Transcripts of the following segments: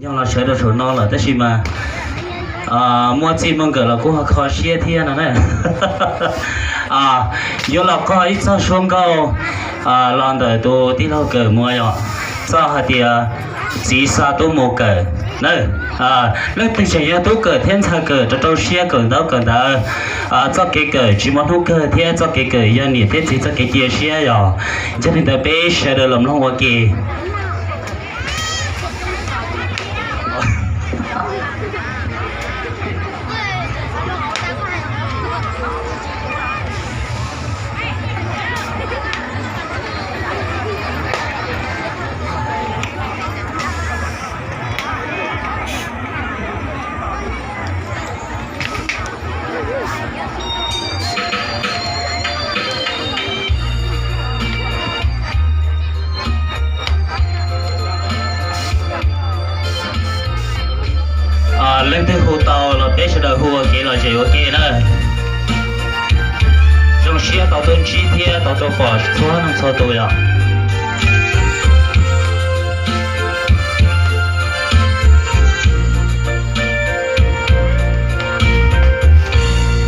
Yog los sawv rau saum no lawm tab sis mas muaj txij muaj nkawm los kuj ho kho siab thiab no na. Yuav los qog ib txoj suab nkauj los ntawm tus tij laug Kawm Muas yog txoj hais tias txiv xa tub mus kawm na. Leej twg tseem yog tub kawm thiab ntxhais kawm rau rau siab kawm ntaub kawm ntawv, txoj kev kawm tsis muaj hnub kawg thiab txoj kev kawm yog niam thiab txiv txoj kev cia siab yog. Yog li ntawd peb sawv daws los mloog ua ke. Leej twg hu tau los peb sawv daws hu ua kev lom zem ua ke na. Zoo siab tau tuaj ntsib thiab tau tuaj pom txhua leej txhua tus yom.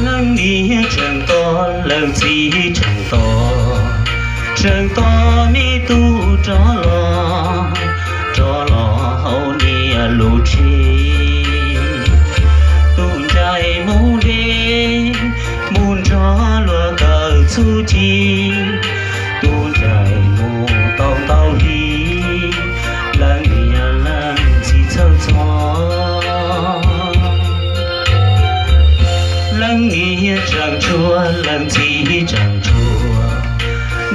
Leej niam tseem tos, leej txiv tseem tos, tseem tos me tub rov los, rov los hauv niam lub tsev. Tub ntsais mus deb, mus nrog luag kawm txuj ci, tub ntsais mus tau ntau hli, leej niam leej txiv txhawj txog. Leej niam tseem tshua, leej txiv tseem tshua,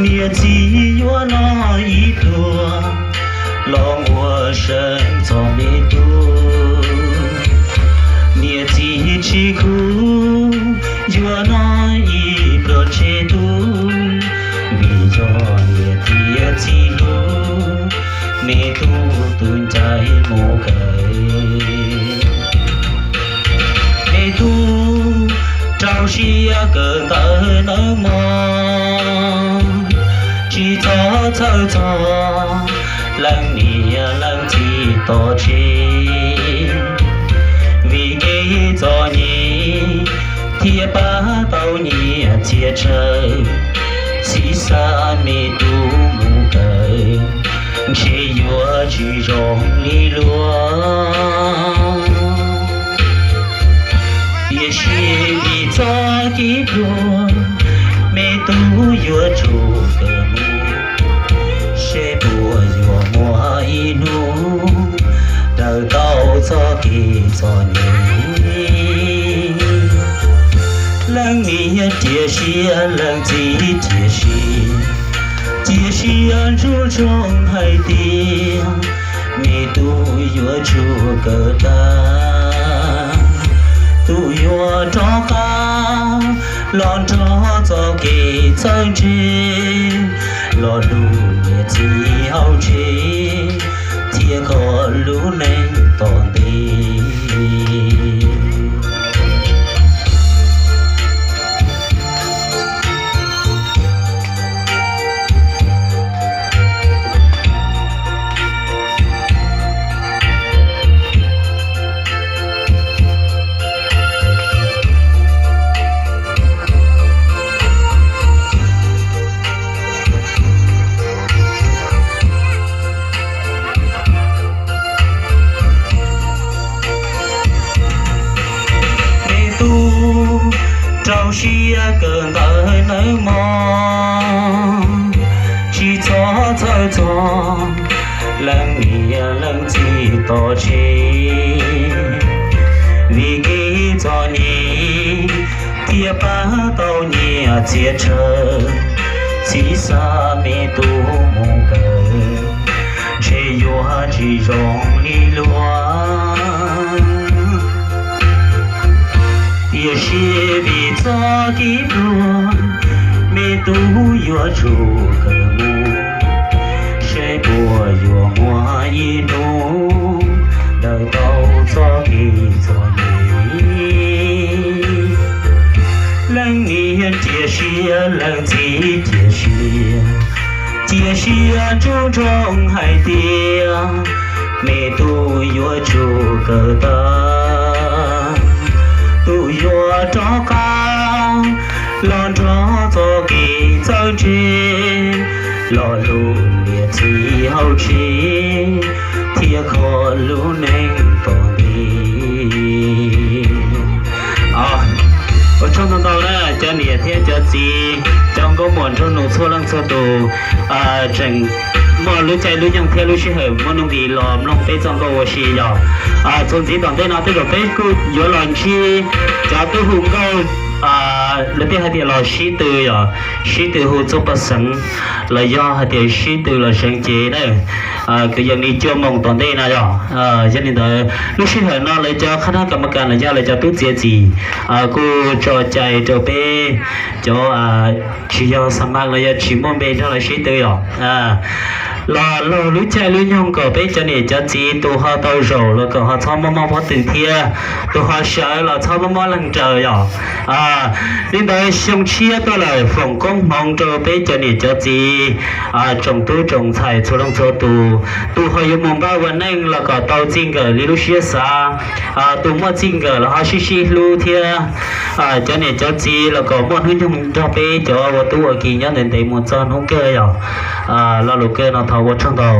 niam txiv yuav noj ib pluag los ua seem txog me tub. Niam txiv tsis khuv, yuav noj ib pluag tseg tub, vim yog niam thiab txiv hlub, me tub tub ncaim mus kawm. Me tub rau siab kawm ntawv nawb mog, tsis txhob txhawj txog leej niam leej txiv tos tseg. Vim kev txom nyem thiaj pab tau nyias txhia chaw, txiv xa me tub mus kawm, ntshe yuav tsis zoo li luag. Tiam sis vim txoj kev pluag, me tub yuav tsum kawm mus, seb puas yuav muaj ib hnub daws tau txoj kev txom nyem. Leej niam cia siab, leej txiv cia siab, cia siab ntsub ntsoov hais tias me tub yuav tsum kawm tag, tub yuav rov qab los nrog txoj kev txawj ntse, los hlub niam txiv hauv tsev, thiab kho lub neej tom ntej. Me tub rau siab kawm ntawv nawb mog, tsis txhob txhawj txog leej niam leej txiv tos tseg. Vim kev txom nyem thiaj pab tau nyias txhia chaw, txiv xa me tub mus kawm, ntshe yuav tsis zoo li luag. Tiam sis vim txoj kev pluag, me tub yuav tsum kawm mus, seb puas yuav muaj ib hnub daws tau txoj kev txom nyem. Leej niam cia siab, leej txiv cia siab, cia siab ntsub ntsoov hais tias me tub yuav tsum kawg tag, tus yuav rov qab los nrog txoj kev txawj ntse, lo lus niam txiv hauv tsev thiab kho lub neej tom ntej. Ua tsaug ntau ntau na cov niam thiab cov txiv, cov nkauj muam nraug nus txhua leej txhua tus, tseem muaj lub caij lub nyoog thiab lub sij hawm muaj nuj nqis los mloog peb txoj nkauj ua si yog. Txuas ntxiv tom ntej no tej zaum peb kuj yuav los ntsib cov tub hu nkauj, lawv tej hais tias los sib tw yog, sib tw hu txuj paj xeev, los yog hais tias sib tw los seev cev na. Kwv yees li cuaj moos tom ntej no yog. Yog li ntawd lub sij hawm no lawv cov qhab nab kam ma kas los yog lawv cov tub txiav txim kuj tso cai rau peb cov tsis yog xa mas los yog tsis muaj npe nrog lawv sib tw yog los laug lub caij lub nyoog kom peb cov niam cov txiv tus ho tau zaum los kom ho txhob mob mob pob tw thiab, tus ho sawv los txhob mob mob leeg raws yog. Li ntawd xyoo tshiab tuaj lawm foom koob hmoov rau peb cov niam cov txiv, tsoom tub tsoom ntxhais txhua leej txhua tus, tus ho yuav mus npaj ua neej los kom tau txij nkawm li lub siab xav, tus muaj txij nkawm los ho sib sib hlub thiab. Cov niam cov txiv los kom muaj hnub nyoog nrog peb cov ua tub ua ki nyob ntev ntev mus txog hnub kawg yog. Lo lus kawg no thov ua tsaug ntau.